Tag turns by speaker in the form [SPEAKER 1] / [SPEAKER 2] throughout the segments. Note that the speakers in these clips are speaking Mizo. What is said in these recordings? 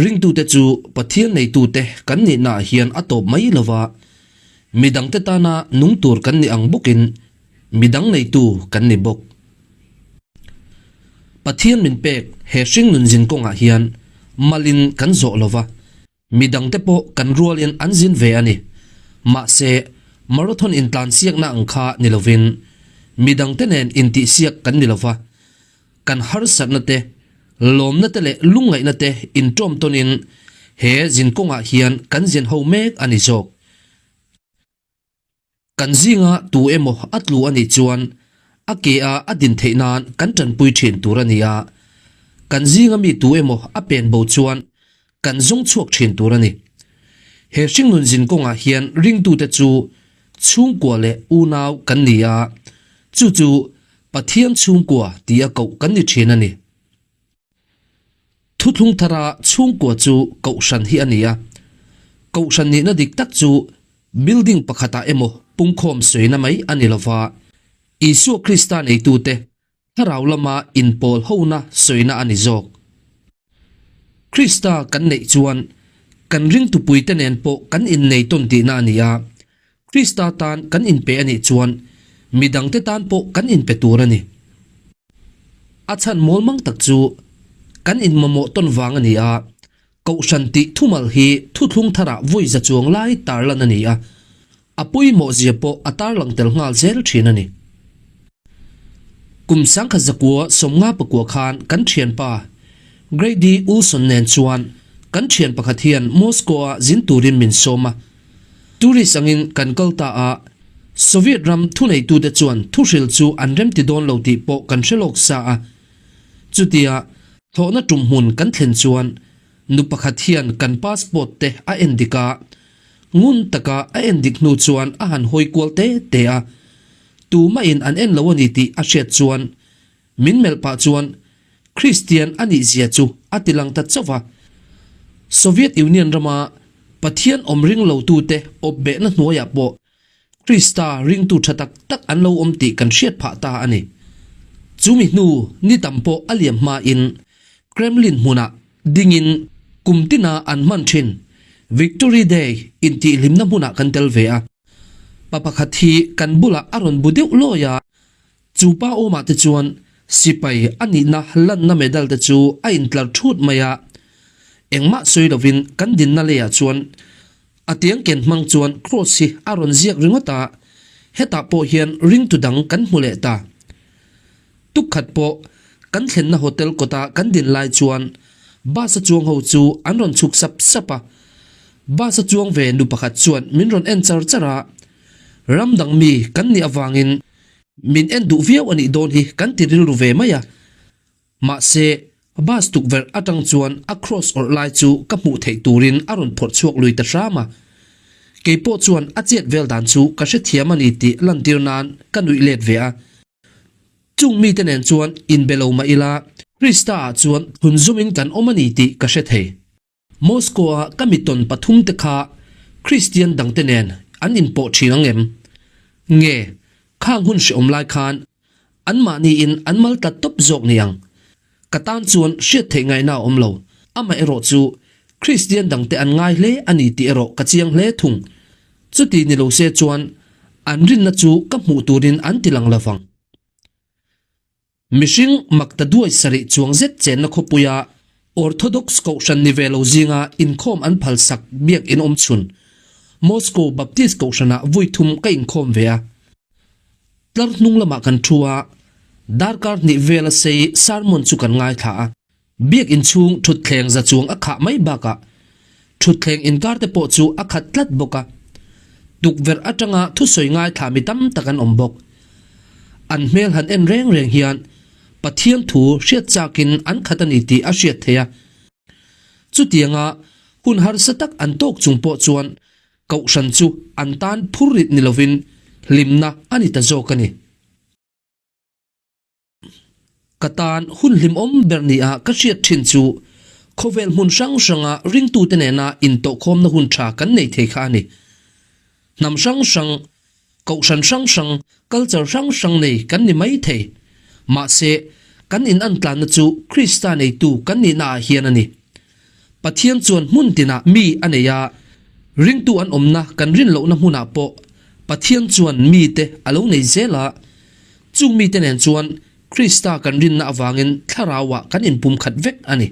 [SPEAKER 1] Ringtute chu Pathian neitute kan nihnaah hian a tawp mai lo va, midangte tana nung tur kan ni ang bawkin midang neitu kan ni bawk. Pathian min pek he hringnun zin kawngah hian malin kan zawh lo va, Midangte pawh kan rualin an zin ve a ni. Mahse, marathon intlansiakna ang kha ni lovin, midangte nen intihsiak kan ni lova, kan harsatna te, lawmna te leh lungngaihna te inṭawm tawnin he zinkawngah hian kan zin ho mek a ni zawk. Kan zinga tu emaw a tlu a nih chuan a ke a a din theih nan kan tanpui thin tur a ni a, kan zinga mi tu emaw a pen bo chuan kan zawng chhuak thin tur a ni. He hringnun zin kawngah hian ringtute chu chhungkua leh unau kan ni a, chu chu Pathian chhungkua tia koh kan ni thin a ni. Thuthlung thara chhungkua chu kohhran hi a ni a, kohhran nihna dik tak chu building pakhatah emaw pungkhawm sawina mai a ni lova, Isua Krista neitute thlarau lama inpawl hona sawina a ni zawk. Krista kan neih chuan kan ringtupuite nen pawh kan innei tawn tihna a ni a, Krista tan kan inpe a nih chuan midangte tan pawh kan inpe tur a ni. A chhan mawlmang tak chu kan inmamawh tawn vang a ni a, Kohhran tih thumal hi thuthlung tharah vawi za chuang lai tarlan a ni a, a pawimawh zia pawh a tarlang tel nghal zel thin a ni. Kum sangkhat zakua sawmnga pakua khan kan thianpa Grady Ulson nen chuan kan thian pakhat hian Moscow-a zin turin min sawm a, Tourist angin kan kal ta a, Soviet ram thuneitute chuan thuhril chu an remti dawn lo tih pawh kan hre lawk sa a. Chutia thlawhna tum hmun kan thlen chuan nu pakhat hian kan passport te a en dik a, ngun taka a en dik hnu chuan a han hawi kual te te a, tumahin an en lo a ni tih a hriat chuan Min melh pah chuan Kristian a nih zia chu a ti lang ta chauh va. Soviet Union rama Pathian awm ring lotute awp behna hnuaiah pawh Krista ringtu tha tak tak an lo awm tih kan hriat phah ta a ni. Chumi hnu ni tam pawh a liam hmain Kremlin hmunah dingin kum tina an hman thin Victory Day intihhlimna hmunah kan tel ve a. Pa pakhat hi kan bulah a rawn bu deuh lawi a. Chu pa awmah te chuan sipai a nihna lanna medal te chu a intlar thut mai a, engmah sawi lovin kan dinna leiah chuan a tiang ken hmang chuan cross hi a rawn ziak ringawt a, hetah pawh hian ringtu dang kan hmu leh ta. Tukkhat pawh kan thlenna hotel kawta kan din lai chuan bus a chuang ho chu an rawn chhuk sap sap a, bus a chuang ve nu pakhat chuan min rawn en char char a, ram dang mi kan nih avangin Min en duh viau a nih dawn hi kan ti rilru ve mai a. Mahse, bus tukverh atang chuan a cross awrh lai chu ka hmuh theih turin a rawn phawrh chhuak lui ta hram a. Kei pawh chuan a chet vel dan chu ka hrethiam a ni tih lantir nan ka nuih let ve a. Chung mite nen chuan inbe lo mah ila, Krista ah chuan thunzumin kan awm a ni tih ka hre thei. Moscow-a ka mitawn pathumte kha Kristian dangte nen an inpawh thin ang em? Nge, khang hun hrehawm lai khan anmahniin an mal tlat tawp zawk ni ang? Ka tan chuan hriat theih ngaihna a awm lo. Amaherawh chu Kristian dangte an ngai hle a ni tih erawh ka chiang hle thung. Chuti ni lo se chuan an rinna chu ka hmuh turin an ti lang lo vang. Mihring makta duai sarih chuang zet chenna khawpuia Orthodox Kohhran ni ve lo zinga inkhawm an phalsak biak in awm chhun Moscow Baptist Kohhranah vui thum ka inkhawm ve a. Tlar hnung lamah kan thu a, darkar hnih vela sei sermon chu kan ngaithla a. Biak inchhung thutthleng za chuang a khah mai bakah thutthleng inkar te pawh chu a khat tlat bawk a. Tukverh atanga thusawi ngaithla mi tam tak an awm bawk. An hmel han en reng reng hian Pathian thu hriat chakin an khat a ni tih a hriat theih a. Chutianga hun harsa tak an tawk chung pawh chuan Kohhran chu an tan phurrit ni lovin hlimna a ni ta zawk a ni. Ka tan hun hlimawm ber nia ka hriat thin chu khawvel hmun hrang hranga ringtute nena intawhkhawmna hun tha kan nei thei kha a ni. Hnam hrang hrang, kohhran hrang hrang, culture hrang hrang nei kan ni mai thei. Mahse, kan inantlanna chu Krista neitu kan nihnaah hian a ni. Pathian chuan hmun tinah mi a nei a, ringtu an awmna kan rin lohna hmunah pawh Pathian chuan mite a lo nei zel a. Chung mite nen chuan Krista kan rinna avangin thlarauah kan inpumkhat vek a ni.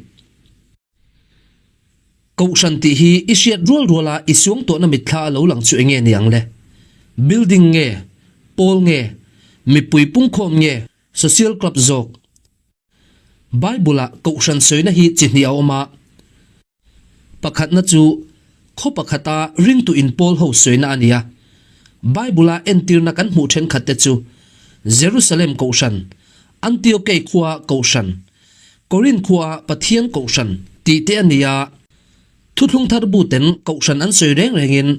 [SPEAKER 1] Kohhran tih hi i hriat rual ruala i suang tawhna mitthla a lo lang chu enge ni ang le? Building nge? Pawl nge? Mipui pungkhawm nge? Social club zawk? Bible-ah kohhran sawina hi chi hnih a awm a. Pakhatna chu khaw pakhata ringtu inpawl ho sawina a ni a. Bible-a entirna kan hmuh thenkhatte chu Jerusalem kohhran, Antiokei khua kohhran, Korinth khua Pathian kohhran tih te a ni a. Thuthlung thar buten kohhran an sawi reng rengin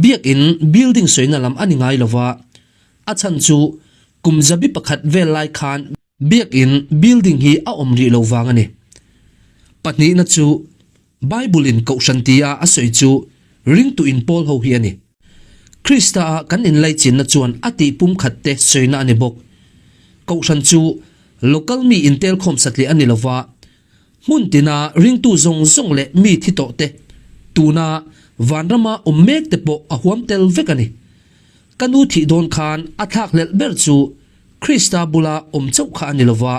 [SPEAKER 1] biakin building sawina lam a ni ngai lo va. A chhan chu kum zabi pakhat vel lai khan biakin building hi a awm rih lo vang a ni. Pahnihna chu Bible in kohhran tia a sawi chu ringtu inpawl ho hi a ni. Krista-a kan inlaichinna chuan a tih pumkhat te sawina a ni bawk. Kohhran chu local mi intelkhawm satliah a ni lova, hmun tina ringtu zawng zawng leh mi thi tawh te, tuna vanrama awm mek te pawh a huam tel vek a ni. Ka nu thih dawn khan a thlakhlelh ber chu Krista bula awm chauh kha a ni lova,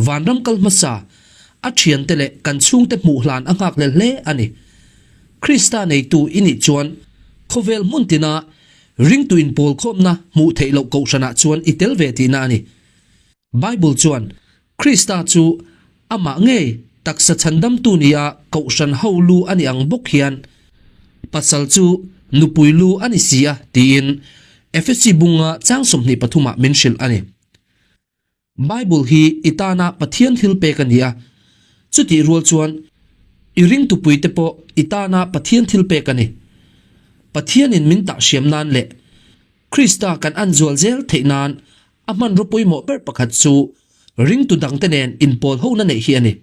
[SPEAKER 1] Vanram kal hmasa, a thiante leh kan chhungte hmuh hlan a nghak hlel hle a ni. Krista neitu i nih chuan khawvel hmun tina ringtu inpawlkhawmna hmuh theih loh kohhranah chuan i tel ve tihna a ni. Bible chuan Krista chu amah ngei taksa chhandamtu nia kohhran ho lu a ni ang bawk hian pasal chu nupui lu a ni si a tiin Efesi bunga chang 23 ah min hrilh a ni. Bible hi i tana Pathian thil pek a ni a, chutih rual chuan i ringtupuite pawh i tana Pathian thil pek a ni. Pathianin min tah hriam nan leh Krista kan an zual zel theih nan a hmanraw pawimawh ber pakhat chu ringtu dangte nen inpawl hona neih hi a ni.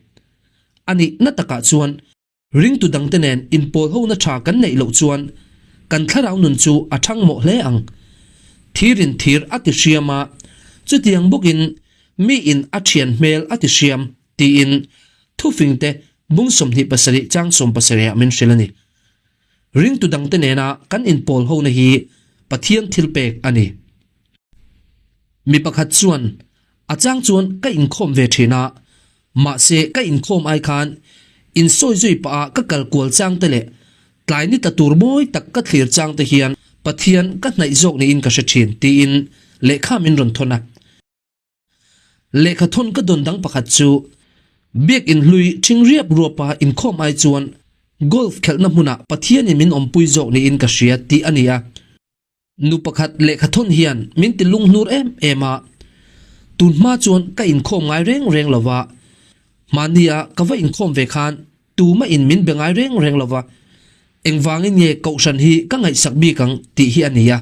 [SPEAKER 1] A nihna takah chuan Ringtu dangte nen inpawlhona tha kan neih loh chuan kan thlarau nun chu a thang mawh hle ang. Thirin thir a ti hriam a, chutiang bawkin miin a thian hmel a ti hriam tiin thufingte bung 27 chang 70 ah min hrilh a ni. Ringtu dangte nena kan inpawlhona hi Pathian thilpek a ni. Mi pakhat chuan a chang chuan ka inkhawm ve thin a, Mahse, ka inkhawm ai khan insawi zui pah a ka kal kual chang te leh tlai ni tla tur mawi tak ka thlir chang te hian Pathian ka hnaih zawk niin ka hre thin tiin lehkha min rawn thawn a. Lehkha thawn ka dawn dang pakhat chu Biak inhlui ṭhing riap ruapa inkhawm ai chuan golf khelhna hmunah Pathianin min awmpui zawk niin ka hria tih a ni a. Nu pakhat lehkha thawn hian min ti lunghnur em em a, tun hma chuan ka inkhawm ngai reng reng lo va, hmahnia ka va inkhawm ve khan tumah in min be ngai reng reng lo va, engvangin nge kohhran hi ka ngaihsak bik ang tih hi a ni a.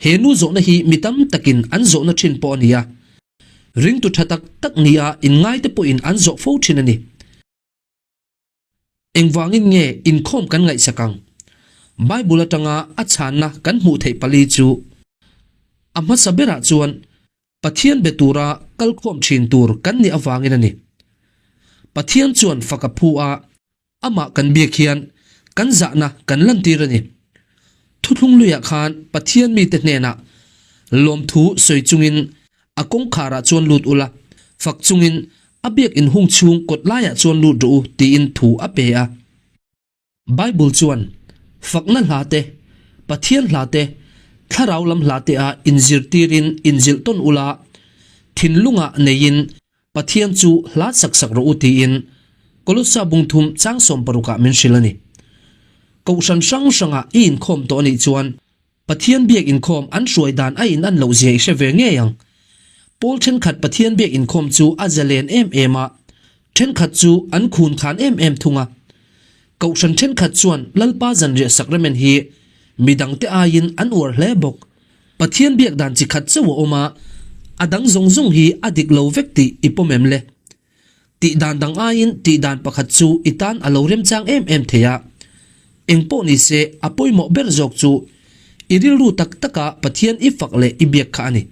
[SPEAKER 1] He nu zawhna hi mi tam takin an zawhna thin pawh a ni a, ringtu tha tak tak nia inngaite pawhin an zawh fo thin a ni. Engvangin nge inkhawm kan ngaihsak ang? Bible atanga a chhanna kan hmuh theih pali chu, A hmasa berah chuan Pathian be tura kalkhawm thin tur kan nih avangin a ni. Pathian chuan fak a phu a, amah kan biak hian kan zahna kan lantir a ni. Thuthlung luiah khan Pathian mite hnenah lawmthu sawi chungin a kawngkharah chuan lut ula, fak chungin A biakinn hung chhung kawt laiah chuan lut rawh u tiin thu a pe a. Bible chuan, Fakna hla te, Pathian hla te, thlarau lam hla te ah inzirtirin inzilh tawn ula, thinlungah neiin Pathian chu hla sak sak rawh u tiin Kolossa bungthum chang 60 ah min hrilh a ni. Kohhran hrang hrangah i inkhawm tawh a nih chuan Pathian biak inkhawm an hruai dan a in an loh zia i hre ve ngei ang. Pawl thenkhat Pathian biak inkhawm chu a zalen em em a, thenkhat chu an khun khan em em thung a. Kohhran thenkhat chuan Lalpa zanriah sacrament hi midangte aiin an uar hle bawk. Pathian biak dan chi khat chauh a awm a, a dang zawng zawng hi a dik lo vek tih i pawm em le? Tih dan dang aiin tih dan pakhat chu i tan a lo remchang em em thei a. Eng pawh ni se, a pawimawh ber zawk chu i rilru tak taka Pathian i fak leh i biak kha a ni.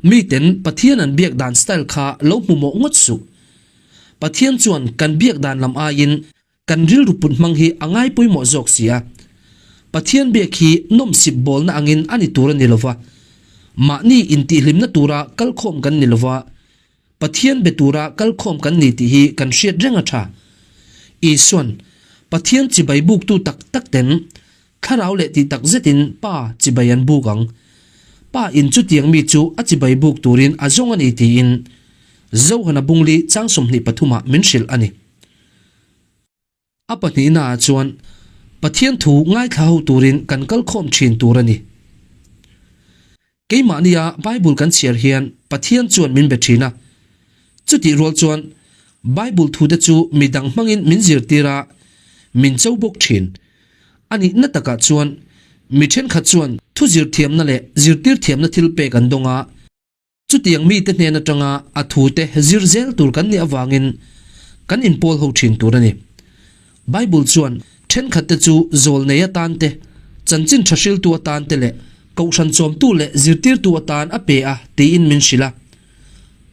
[SPEAKER 1] Miten Pathian an biak dan style kha lo hmu mawh ngawt suh. Pathian chuan kan biak dan lam aiin kan rilru put hmang hi a ngai pawimawh zawk si a. Pathian biak hi nawmsip bawlna angin a ni tur a ni lova, mahni intihhlimna tura kalkhawm kan ni lova, Pathian be tura kalkhawm kan ni tih hi kan hriat reng a tha. Isuan, Pathian chibai buktu tak tak ten Thlarau leh tih tak zetin Pa chibai an buk ang. Pa in chutiang mi chu a chibai buk turin a zawng a ni tiin Zohana bungli chang 23 ah min hrilh a ni. A pahnihna ah chuan Pathian thu ngaithla ho turin kan kal khawm thin tur a ni. Keimahnia Bible kan chhiar hian Pathian chuan min be thin a. Chutih rual chuan Bible thute chu mi dang hmangin min zirtir a, min cho bawk thin. A nihna takah chuan mi thenkhat chuan thu zirthiamna leh zirtir thiamna thil pek an dawng a. Chutiang mite hnen atanga a thute zir zel tur kan nih avangin kan inpawl ho thin tur a ni. Bible chuan thenkhatte chu zawlnei atan te, chanchin tha hriltu atan te leh kohhran chawmtu leh zirtirtu atan a pe a tiin min hrilh a.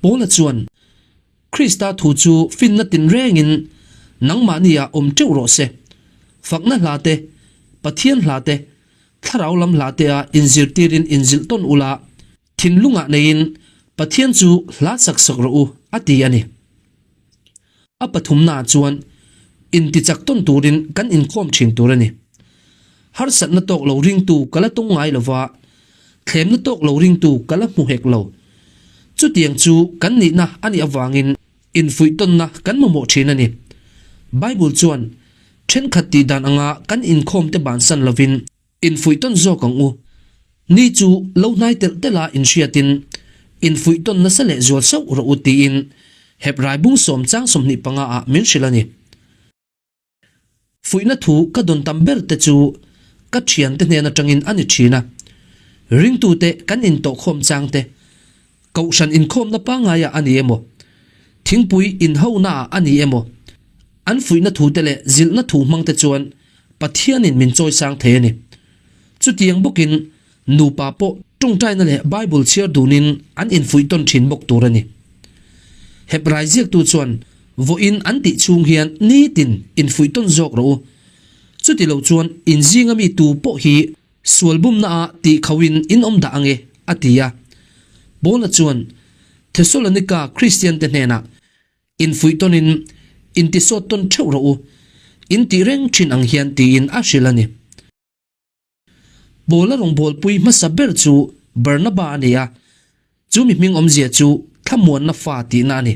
[SPEAKER 1] Paula chuan, Krista thu chu finna tinrengin nangmahniah awm teuh rawh se. Fakna hla te, Pathian hla te, thlarau lam hla te-a inzirtirin inzilh tawn ula, Thinlungah neiin Pathian chu hla sak sak rawh u, a ti a ni. A pathumnaah chuan intichak tawn turin kan inkhawm thin tur a ni. Harsatna tawk lo ringtu ka la tawng ngai lo va, thlemna tawk lo ringtu ka la hmu hek lo. Chutiang chu kan nihna a nih avangin infuih tawnna kan mamawh thin a ni. Bible chuan thenkhat tih dan anga kan inkhawmte bansan lovin, Infuih tawn zawk ang u. Ni chu lo hnai telh telh a inhriatin infuih tawn nasa leh zual sauh rawh u tiin Hebrai bung sawm chang 25 ah min hrilh a ni. Fuihna thu ka dawn tam ber te chu ka thiante hnen atangin a ni thin a. Ringtute kan intawhkhawm chang te, Kohhran inkhawmna pangaiah a ni emaw, thingpui inhonaah a ni emaw, an fuihna thute leh zilhna thu hmangte chuan Pathianin min chawisang thei a ni. Chutiang bawkin nupa pawh tawngtaina leh Bible chhiar dunin an infuih tawn thin bawk tur a ni. Hebrai ziaktu chuan vawiin an tih chhung hian nitin infuih tawn zawk rawh u. Chuti lo chuan inzinga mi tu pawh hi Sual bumnaah tih khauhin in awm dah ange, a ti a. Paula chuan Thesalonika Kristiante hnenah, Infuih tawnin intisawt tawn theuh rawh u, in tih reng thin ang hian tiin a hrilh a ni. Paula rawngbawlpui hmasa ber chu Barnaba a ni a, Chu mi hming awmzia chu thlamuanna fa tihna a ni.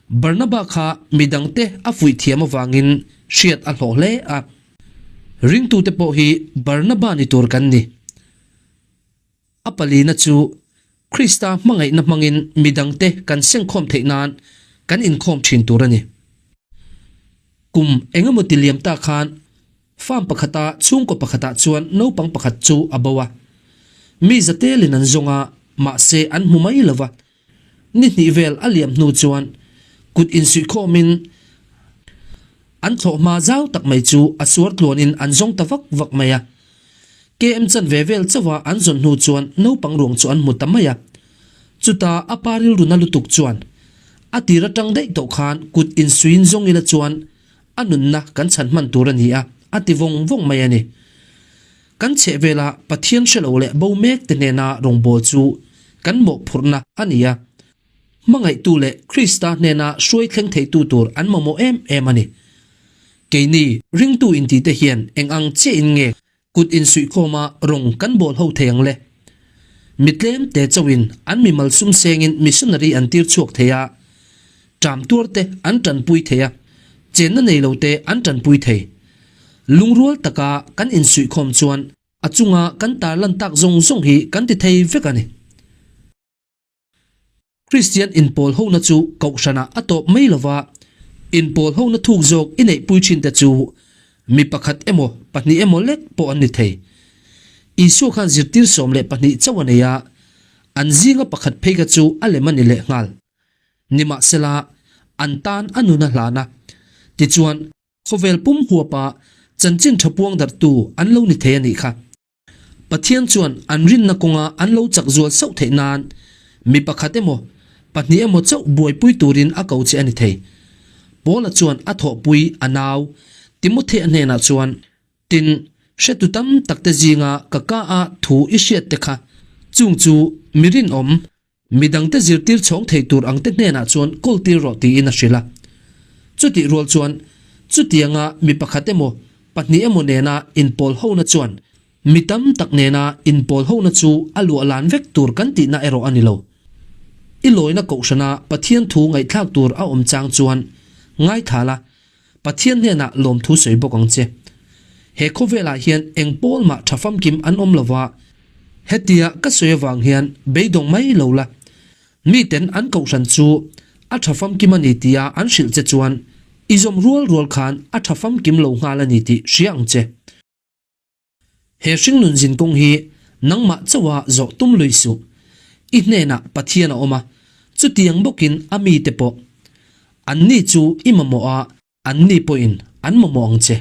[SPEAKER 1] Barnaba kha mi dangte a fuih thiam avangin hriat a hlawh hle a. Ringtute pawh hi Barnaba ni tur kan ni. A palina chu Krista hmangaihna hmangin mi dangte kan sengkhawm theih nan kan inkhawm thin tur a ni. Kum engemaw ti liam ta khan Farm pakhata chhungkaw pakhatah chuan naupang pakhat chu a bo a. Mi zatelin an zawng a, mahse an hmu mai lo va. Ni hnih vel a liam hnu chuan kut insuihkhawmin an thlawhhma zau tak mai chu a suar tluanin an zawng ta vak vak mai a. KM chanve vel chauha an zawn hnu chuan naupang ruang chu an hmu ta mai a. Chuta a pa rilru na lutuk chuan a tir atang daih tawh khan kut insuiin zawng ila chuan A nunna kan chhan hman tur a ni a, a ti vawng vawng mai a ni. Kan chhehvela Pathian hre lo leh bo mek te hnena rawngbâwl chu kan mawhphurhna a ni a. Hmangaihtu leh Krista hnena hruai thleng theitu tur an mamawh em em a ni. Keini ringtu intite hian eng ang chiahin nge Kut insuihkhawma rawng kan bawl ho thei ang le. Mi tlem te chauhin an mimal sum sengin missionary an tir chhuak thei a, ṭam tuar te an ṭanpui thei a, chenna nei lo te an ṭanpui thei. Lungrual taka kan insuihkhawm chuan a chunga kan tarlan tak zawng zawng hi kan ti thei vek a ni. Kristian inpawl hona chu kohhranah a tawp mai lova, inpawl hona thuk zawk i neihpui thinte chu mi pakhat emaw pahnih emaw lek pawh an ni thei. Isua khan zirtir 12 chauh a nei a, an zinga pakhat phei kha chu a lem a ni lehnghal. Nimahsela, an tan a nun a hlan a. Tichuan, khawvel pum huapa chanchin tha puang darhtu an lo ni thei a nih kha. Pathian chuan an rinna kawnga an lo chak zual sauh theih nan mi pakhat emaw, pahnih emaw chauh buaipui turin a ko che a ni thei. Paula chuan a thawhpui a nau Timothea hnenah chuan, Tin, hretu tam takte zinga ka ka a thu i hriat te kha, chung chu mi rinawm, mi dangte zirtir chhawng thei tur angte hnenah chuan kawltir rawh tiin a hrilh a. Chutih rual chuan, chutianga mi pakhat emaw, pahnih emaw nena inpawl hona chuan Mi tam tak nena inpawl hona chu a luah lan vek tur kan tihna erawh a ni lo. I lawina kohhrana Pathian thu ngaihthlak tur a awm chang chuan ngaithla la, Pathian hnenah lawmthu sawi bawk ang che. He khawvelah hian eng pawl mah tha famkim an awm lova, hetia ka sawi avang hian beidawng mai lo la. Miten an kohhran chu a tha famkim a ni tia an hrilh che chuan i zawm rual rual khan a tha famkim lo nghal a ni tih hria ang che. He hringnun zin kawng hi nangmah chauha zawh tum lui suh. I hnenah Pathian a awm a, chutiang bawkin a mite pawh. Anni chu i mamawh a, anni pawhin an mamawh ang che.